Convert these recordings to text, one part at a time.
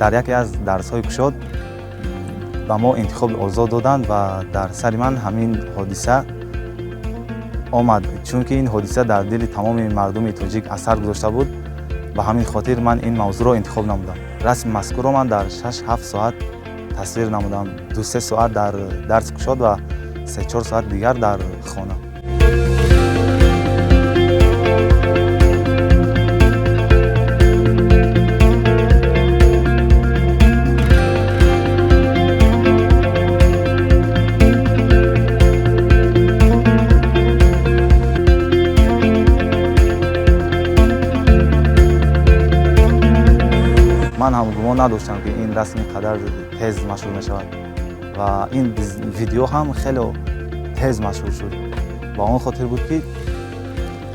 Дар яке аз дарсҳои кушод ба мо интихоби озод доданд ва дар сари ман ҳамин ҳодиса омад, чунки ин ҳодиса дар дили тамоми мардуми тоҷик асар гузошта буд. Ба ҳамин хотир ман ин мавзӯъро интихоб намудам. Расми мазкурро ман дар 6-7 соат тасвир намудам, 2-3 соат дар дарси кушод ва 3-4 соат дигар дар хона. Ман ҳам гумон надоштам, ки ин расм ин қадар тез машҳур мешавад ва ин видео ҳам хеле тез машҳур шуд. Ба он хотир буд, ки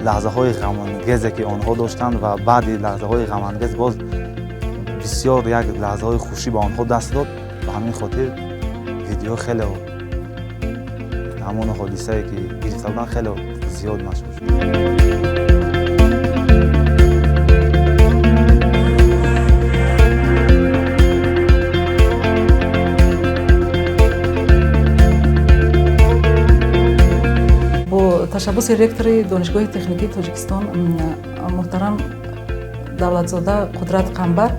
лаҳзаҳои ғамангезе, ки онҳо доштанд, ва баъди лаҳзаҳои ғамангез боз бисёр як лаҳзаҳои хушӣ ба онҳо даст дод. Ба ҳамин хотир видео хеле ҳамон ҳодисае, ки гирифта буданд, хеле зиёд машҳур шуд. Ташаббуси ректори Донишгоҳи техникии Тоҷикистон муҳтарам Давлатзода Қудрат Қамбар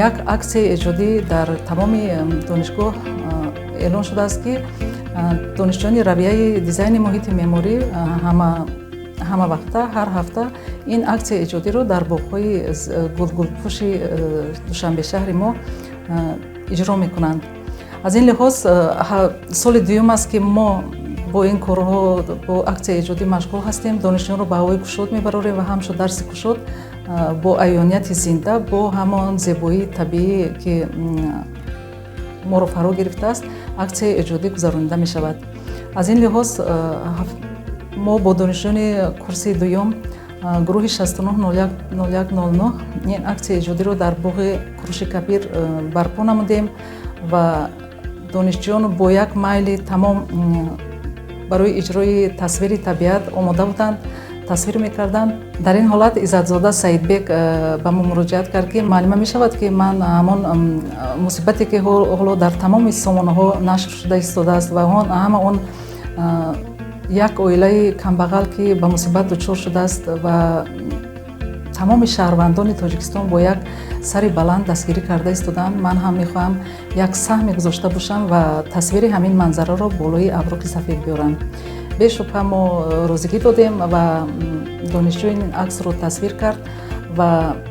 як аксияи эҷодӣ дар тамоми донишгоҳ эълон шудааст, ки донишҷӯёни равияи дизайни муҳити меъморӣ ҳама вақта, ҳар ҳафта ин аксияи эҷодиро дар боғҳои гулгулпӯши Душанбе шаҳри мо иҷро мекунанд. Аз ин лиҳоз соли дуюм аст, ки мо бо ин корҳо, бо аксияи эҷодӣ машғул ҳастем. Донишҷӯёнро ба ҳавои кушод мебарорем ва ҳамчун дарси кушод бо аёнияти зинда, бо ҳамон зебоии табиӣ, ки моро фаро гирифтааст, аксияи эҷодӣ гузаронида мешавад. Аз ин лиҳоз мо бо донишҷӯёни курси дуюм, гурӯҳи 69010109, ин аксияи эҷодиро дар боғи Куруши Кабир барпо намудем ва донишҷӯён бо як майли тамом барои иҷрои тасвири табиат омода буданд, тасвир мекарданд. Дар ин ҳолат Иззатзода Саидбек ба мо муроҷиат кард, ки муаллима, мешавад, ки ман ҳамон мусибате, ки ҳоло дар тамоми сомонаҳо нашр шуда истодааст ва ҳама он як оилаи камбағал, ки ба мусибат дучор шудааст ва тамоми шаҳрвандони Тоҷикистон бо як сари баланд дастгирӣ карда истодаанд, ман ҳам мехоҳам як саҳме гузошта бошам ва тасвири ҳамин манзараро болои авроқи сафед биёрам. Бешубҳа мо розигӣ додем ва донишҷӯ ин аксро тасвир кард ва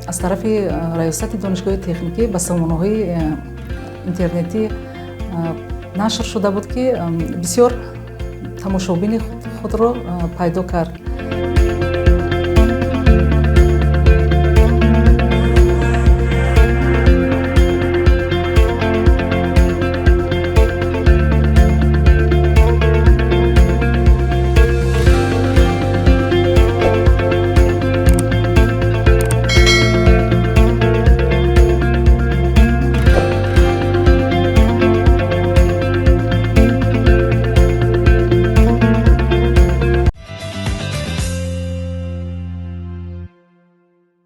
аз тарафи раёсати донишгоҳи техникӣ ба сомонаҳои интернетӣ нашр шуда буд, ки бисёр тамошобини худро пайдо кард.